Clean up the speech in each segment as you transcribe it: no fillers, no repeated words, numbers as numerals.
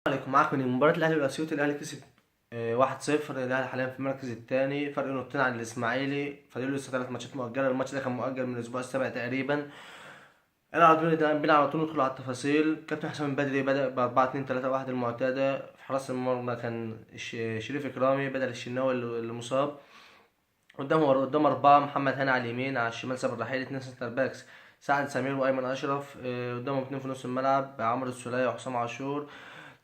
عليكم، معاكم من مباراة الأهلي والأسيوطي. الأهلي كسب 1-0. الأهلي حاليا في المركز الثاني، فرق نقطتين عن الإسماعيلي. فاضل له لسه 3 ماتشات مؤجلة. الماتش ده كان مؤجل من الأسبوع السابع تقريبا. أنا على طول بينا على طول ندخل على التفاصيل. كابتن حسام بدري بدأ ب 4-2-3-1 المعتادة. في حراسة المرمى كان شريف إكرامي بدل الشناوي اللي مصاب. قدام أربعة: محمد هاني على اليمين، على الشمال صابر رحيل، اتنين center backs سعد سمير وأيمن أشرف، قدامهم اتنين في نص الملعب عمرو السولية وحسام عاشور،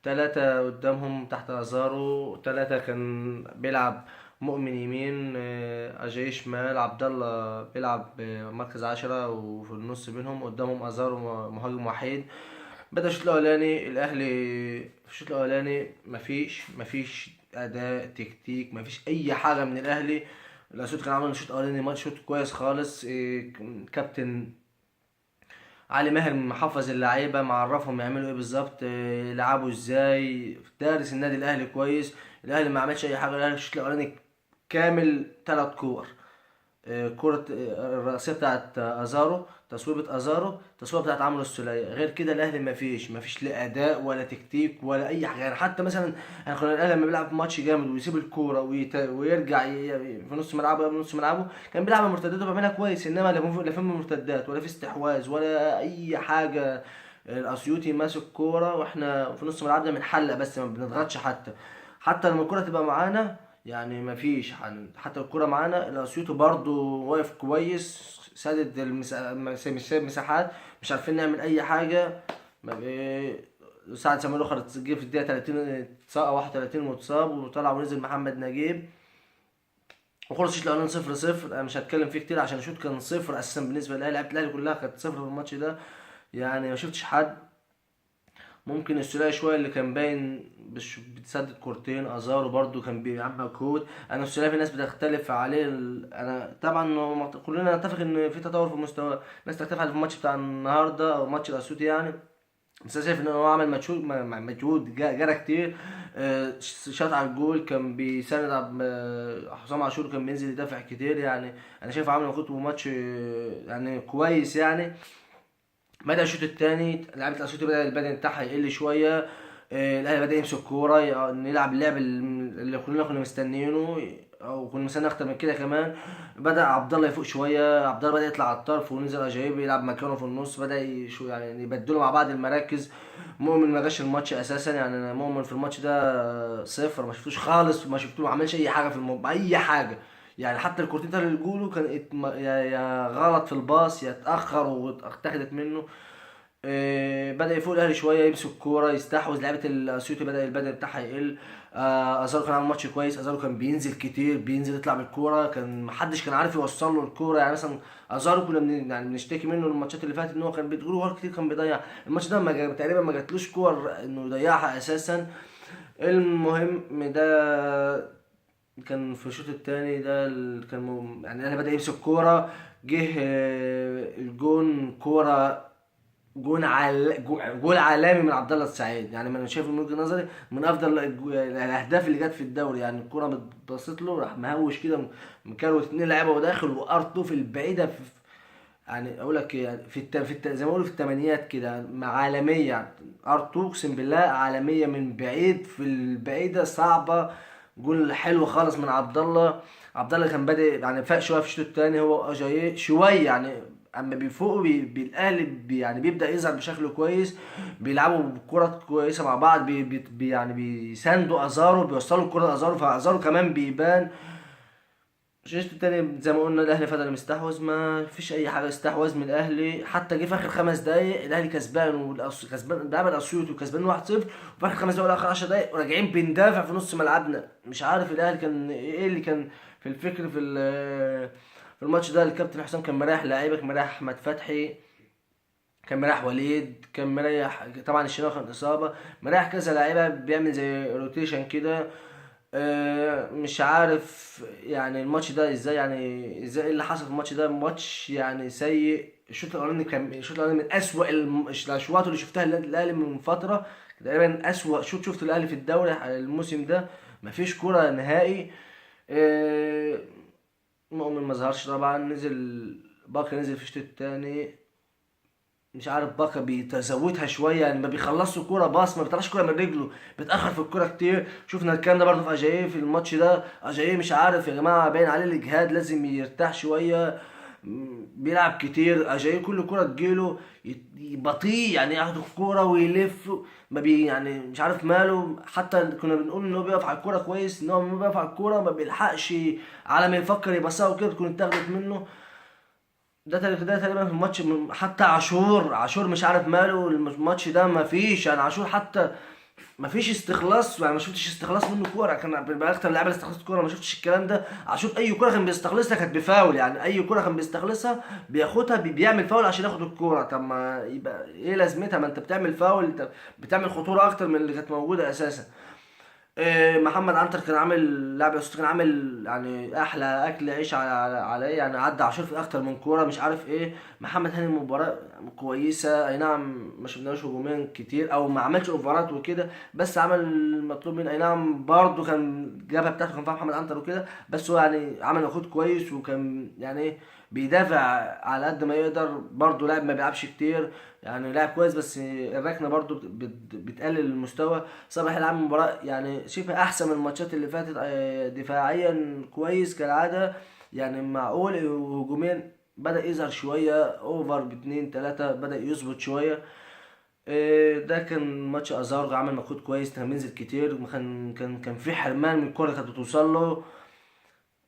تلاتة قدامهم تحت أزارو. تلاتة كان بيلعب مؤمن يمين، أجاي شمال، عبد الله بيلعب مركز 10 وفي النص بينهم قدامهم أزارو مهاجم وحيد. بدأ الشوط الأولاني الأهلي. في الشوط الأولاني مفيش أداء تكتيك، مفيش أي حاجة من الأهلي. الأسيوط كان عامل الشوط الأولاني ماتش شوط كويس خالص. كابتن علي ماهر محفظ اللعيبة، معرفهم يعملوا ايه بالظبط، يلعبوا ازاي، دارس النادي الاهلي كويس. الاهلي ما عملش اي حاجة. الاهلي الشوط الاولاني كامل 3 كور، كرة الرأسية بتاعت أزارو، تصويبة أزارو، تصويبة بتاعت عمرو السولية. غير كده الأهلي ما فيش لا أداء ولا تكتيك ولا أي حاجة. يعني حتى مثلا احنا كنا الأهلي لما بيلعب ماتش جامد ويسيب الكورة ويرجع في نص ملعبه، قبل نص ملعبه كان بيلعب مرتدات وبيعملها كويس. إنما لا في مرتدات ولا في استحواذ ولا أي حاجة. الأسيوطي ماسك كورة وإحنا في نص ملعبنا بنحلق بس، ما بنضغطش حتى لما الكورة تبقى معانا، يعني مفيش حتى الكرة معانا الأسيوطي برضو واقف كويس، سادد مش سايب مساحات، مش عارفين نعمل أي حاجة. ما بي- سعد سمير أخر جه في الدقيقة 30 اتصاب، 31 واتصاب، وطلع ونزل محمد نجيب. وخلص الشوط الأولاني 0-0. أنا مش هتكلم فيه كتير عشان الشوط كان صفر أساسا بالنسبة للأهلي. لعيبة الأهلي كلها كانت صفر في الماتش ده، يعني ما شفتش حد. ممكن السولية شوية اللي كان باين بتسدد كورتين. ازارو برضو كان بيعمل مجهود. انا السولية في ناس بتختلف عليه انا طبعا كلنا نتفق ان في تطور في مستواه. الناس تختلف على الماتش بتاع النهارده او ماتش الاسيوطي يعني، بس انا شايف ان هو عمل مجهود، مجهود جرى كتير، شاط على الجول، كان بيساند حسام عاشور، كان بينزل يدافع كتير. يعني انا شايف عامل مجهود وماتش، يعني كويس. يعني بدأ الشوط الثاني لعيبة الاسيوطي بدأ البدن بتاعها يقل شوية، الاهلي بدأ يمسك كورة، نلعب اللعب اللي كلنا كنا مستنيينه او كنا مستنيين اكتر من كده كمان. بدأ عبد الله يفوق شوية، عبد الله بدأ يطلع على الطرف ونزل اجايب يلعب مكانه في النص، بدأ يعني يبدلوا مع بعض المراكز. مؤمن ما جاش الماتش اساسا، يعني أنا مؤمن في الماتش ده صفر، ما شفتوش خالص، ما شفتوه ما عملش اي حاجة في اي حاجة. يعني حتى الكورتين اللي جولة كان يا غلط في الباص، يا اتاخر واتاخدت منه. بدأ يفوق الاهلي شوية، يمسك كورة، يستحوذ. لعيبة الاسيوطي بدأ البدن بتاعها يقل. ازارو كان عامل ماتش كويس. ازارو كان بينزل كتير، بينزل يطلع بالكورة، كان محدش كان عارف يوصل له الكورة. يعني مثلا ازارو كنا يعني بنشتكي منه الماتشات اللي فاتت ان هو كان بيدخله كور كتير كان بيضيع. الماتش ده ما تقريبا ما جاتلوش كور انه يضيعها اساسا. المهم ده كان في الشوط الثاني ده كان يعني الاهلي بدأ يمسك كورة، جه الجون، كورة جون جول عالمي من عبد الله السعيد. يعني انا شايف من وجهة نظري من افضل الاهداف اللي جت في الدوري. يعني الكورة اتبصت له، راح مهوش كده، مكروت اتنين لعيبة وداخل وارتو في البعيدة، في يعني اقول لك يعني زي ما بيقولوا في الثمانينات كده، مع عالمية. يعني ارتو اقسم بالله عالمية من بعيد، في البعيدة صعبة. جول حلو خالص من عبد الله. عبد الله كان بادئ يعني فاق شوية في الشوط الثاني، هو اجاييه شوية يعني اما بيفوقوا الاهلي يعني بيبدا يظهر بشكل كويس، بيلعبوا بكرة كويسة مع بعض، بي بي بي يعني بيساندوا ازارو، بيوصلوا الكره لازارو، فازارو كمان بيبان. الشوط التاني زي ما قلنا الاهلي فضل مستحوذ، ما فيش اي حاجة استحوذ من الاهلي. حتى جه في اخر 5 دقايق الاهلي كسبان، كسبان بيلعب الاسيوطي وكسبان 1-0، وفي اخر 5 دقايق ولا اخر 10 دقايق وراجعين بندافع في نص ملعبنا. مش عارف الاهلي كان ايه اللي كان في الفكر في الماتش ده. الكابتن حسام كان مريح لعيبة، كان مريح احمد فتحي، كان مريح وليد، كان مريح طبعا الشناوي كان اصابه، مريح كذا لعيبة، بيعمل زي rotation كده. مش عارف يعني الماتش ده ازاي، يعني ازاي ايه اللي حصل في الماتش ده. ماتش يعني سيء. الشوط الاولاني كان الشوط الاولاني من اسوأ الاشواط اللي شفتها الاهلي من فترة. تقريبا اسوأ شوط شفته الاهلي في الدوري الموسم ده. مفيش كرة نهائي. مؤمن ما ظهرش طبعا، نزل باقي، نزل في الشوط الثاني. مش عارف باكا بيتزودها شوية، يعني ما بيخلصش كورة باص، ما بيطلعش كورة من رجله، بيتاخر في الكورة كتير. شفنا الكلام ده برضه في اجاييه في الماتش ده. اجاييه مش عارف يا جماعة، باين عليه الاجهاد، لازم يرتاح شوية، بيلعب كتير. اجاييه كل كورة تجيله بطيء، يعني ياخد الكورة ويلف، ما بي يعني مش عارف ماله. حتى كنا بنقول ان هو بيقف على الكورة كويس، ان هو ما بيقف على الكورة ما بيلحقش على ما يفكر يبصها وكده تكون اتاخدت منه. ده تقريبا في الماتش. حتى عاشور مش عارف ماله الماتش ده، ما فيش يعني عاشور حتى ما فيش استخلاص، يعني ما شفتش استخلاص منه كورة. كان بيبقى اكتر لعيبة اللي استخلصت كورة، ما شفتش الكلام ده. عاشور اي كورة كان بيستخلصها كانت بفاول، يعني اي كورة كان بيستخلصها بياخدها بيعمل فاول عشان ياخد الكورة. طب ما يبقى ايه لازمتها؟ ما انت بتعمل فاول، انت بتعمل خطورة اكتر من اللي كانت موجودة اساسا. محمد عنتر كان عامل لاعب اسيوط، كان عامل يعني احلى اكل عيش على ايه، يعني عدى عاشور في اكتر من كورة مش عارف ايه. محمد هاني المباراة كويسة، اي نعم ما شفناهوش هجوميا كتير او ما عملش اوفرات وكده، بس عمل المطلوب منه. اي نعم برضه كان الجبهة بتاعته كان فيها محمد عنتر وكده، بس هو يعني عمل مجهود كويس، وكان يعني ايه بيدافع على قد ما يقدر. برضه لاعب ما بيلعبش كتير، يعني لاعب كويس، بس الركنه برضه بتقلل المستوى. صباح العام مباراة يعني شبه احسن من الماتشات اللي فاتت، دفاعيا كويس كالعادة، يعني معقول، وهجوميا بدأ يظهر شوية، اوفر باتنين تلاتة بدأ يظبط شوية. ده كان ماتش ازارو عمل مجهود كويس، كان بينزل كتير، كان في حرمان من الكرة كانت بتوصل له.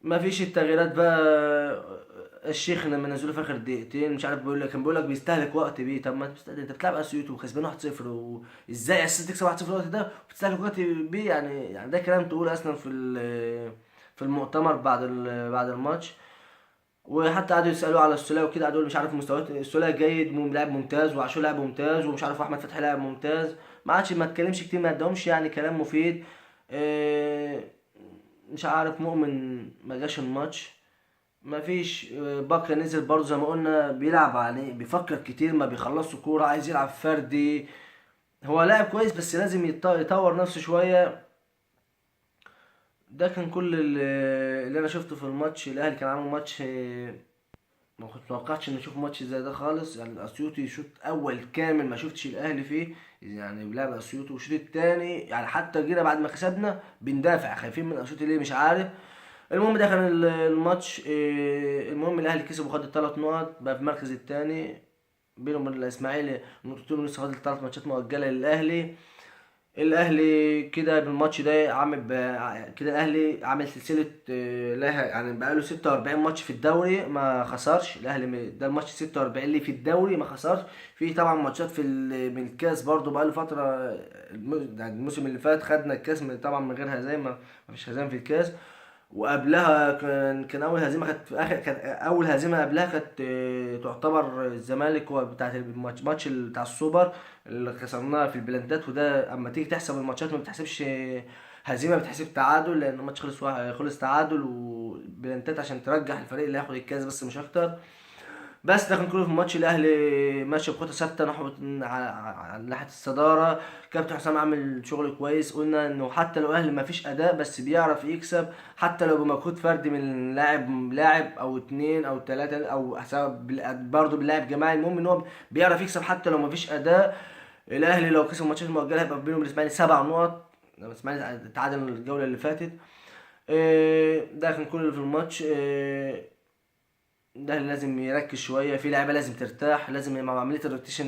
ما فيش التغييرات بقى، الشيخ لما نزلوه في اخر دقيقتين مش عارف بيقول لك، كان بيقول لك بيستهلك وقت بيه. طب ما انت بتستهلك، انت بتلعب اسيوط وكسبان 1-0، وازاي اساسا تكسب 1-0 الوقت ده وبتستهلك وقت بيه؟ يعني ده كلام تقوله اصلا في المؤتمر بعد الماتش. وحتى قعدوا يسالوه على السوليه وكده، قعدوا يقولوا مش عارف مستويات السوليه جيد، لاعب ممتاز، وعاشور لاعب ممتاز، ومش عارف احمد فتحي لاعب ممتاز. ما عادش ما اتكلمش كتير، ما اداهمش يعني كلام مفيد. مش عارف مؤمن ما جاش الماتش، ما فيش. باكر نزل برضه زي ما قلنا، بيلعب عليه، بيفكر كتير، ما بيخلصش كورة، عايز يلعب فردي. هو لاعب كويس بس لازم يطور نفسه شوية. ده كان كل اللي انا شفته في الماتش. الاهلي كان عامل ماتش، ما كنت متوقعتش ان اشوف ماتش زي ده خالص. يعني الاسيوطي شوط اول كامل ما شفتش الاهلي فيه، يعني بيلعب اسيوطي، والشوط الثاني يعني حتى جينا بعد ما كسبنا بندافع خايفين من الاسيوطي ليه مش عارف. المهم ده كان الماتش. المهم الاهلي كسب وخد الثلاث نقط، بقى في المركز الثاني، بينهم وبين الاسماعيلي نقطتين، ولسه فاضل 3 ماتشات مؤجلة للاهلي. الاهلي كده بالماتش ده عامل كده الاهلي عامل سلسلة، لها يعني بقاله 46 ماتش في الدوري ما خسرش الاهلي، ده الماتش 46 ليه في الدوري ما خسرش. في طبعا ماتشات في من الكاس برضو بقاله فترة، يعني الموسم اللي فات خدنا الكاس طبعا من غير هزايم، ما فيش هزايم في الكاس. وقبلها كان اول هزيمة كانت في اخر، كانت اول هزيمة قبلها كانت، تعتبر الزمالك هو بتاعت الماتش، ماتش بتاع السوبر اللي خسرناها في البلانتات. وده اما تيجي تحسب الماتشات ما بتحسبش هزيمة، بتحسب تعادل، لان الماتش خلص تعادل وبلانتات عشان ترجح الفريق اللي هياخد الكاس بس مش اكتر. بس ده كان كله في الماتش. الاهلي ماشي بخطه ثابتة نحو على ناحية الصدارة. كابتن حسام عامل شغل كويس، قلنا انه حتى لو الاهلي ما فيش اداء بس بيعرف يكسب، حتى لو بمجهود فردي من لاعب او اتنين او تلاتة او حساب برضه باللاعب جماعي، المهم ان هو بيعرف يكسب حتى لو ما فيش اداء. الاهلي لو كسب ماتشات المؤجلة هيبقى بينهم الاسماعيلي 7 نقط، الاسماعيلي تعادل الجولة اللي فاتت. ده كان كل اللي في الماتش. ده لازم يركز شوية، في لعيبة لازم ترتاح، لازم مع عملية ال rotation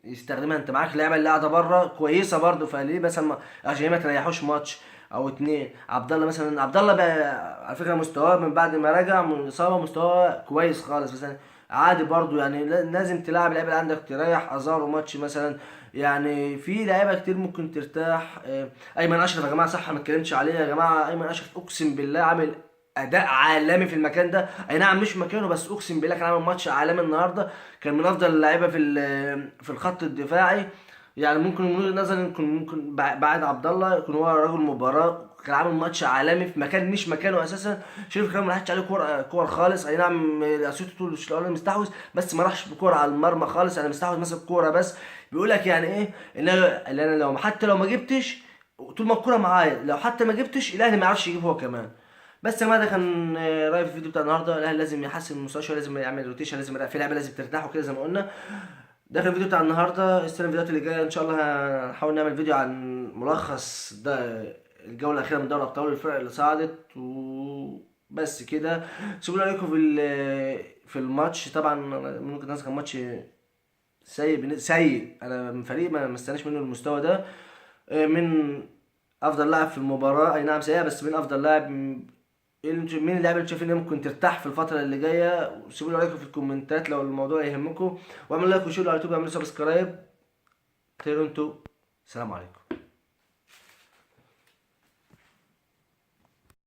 يستخدمها. انت معاك لعيبة اللي قاعدة بره كويسة برده، فليه مثلا عشان ما تريحوش ماتش او اتنين. عبد الله مثلا، عبد الله بقى على فكرة مستواه من بعد ما رجع من الاصابة مستواه كويس خالص، مثلا عادي برده، يعني لازم تلعب اللعيبة اللي عندك، تريح ازارو ماتش مثلا، يعني في لعيبة كتير ممكن ترتاح. ايمن اشرف يا جماعة صح ما اتكلمتش عليه يا جماعة، ايمن اشرف اقسم بالله عامل اداء عالمي في المكان ده، اي نعم مش مكانه بس اقسم بالله كان عامل ماتش عالمي النهارده، كان من افضل اللعيبة في الخط الدفاعي. يعني ممكن من وجهة نظري يكون ممكن بعد عبد الله يكون هو رجل مباراة، كان عامل ماتش عالمي في مكان مش مكانه اساسا. شريف كرامي ما راحتش عليه كور خالص، اي نعم الاسيوطي طول الشوط الاولاني مستحوذ بس ما راحش بكوره على المرمى خالص، يعني مستحوذ ماسك كورة بس. بيقول لك يعني ايه ان انا لو حتى لو ما جبتش طول ما الكورة معايا، لو حتى ما جبتش الاهلي ما يعرفش يجيب هو كمان. بس يا جماعة ده كان رايي في الفيديو بتاع النهارده. الاهلي لازم يحسن من مستواه شوية، لازم يعمل rotation، لازم في لعيبة لازم ترتاح وكده زي ما قلنا. ده كان الفيديو بتاع النهارده. استنى الفيديوهات اللي جاية ان شاء الله، هنحاول نعمل فيديو عن ملخص ده الجولة الاخيرة من دوري ابطال الفرق اللي صعدت. وبس كده، سيبوا لي رايكم في الماتش. طبعا من وجهه نظري كان ماتش سيء سيء، انا من فريق ما مستناش منه المستوى ده. من افضل لاعب في المباراة، اي نعم سيئه، بس من افضل لاعب، مين اللاعب اللي شايفين ان ممكن ترتاح في الفترة اللي جاية؟ سيبوا لي رايكم في الكومنتات لو الموضوع يهمكم، واعملوا like و share على اليوتيوب، واعملوا subscribe. تيرونتو، سلام عليكم.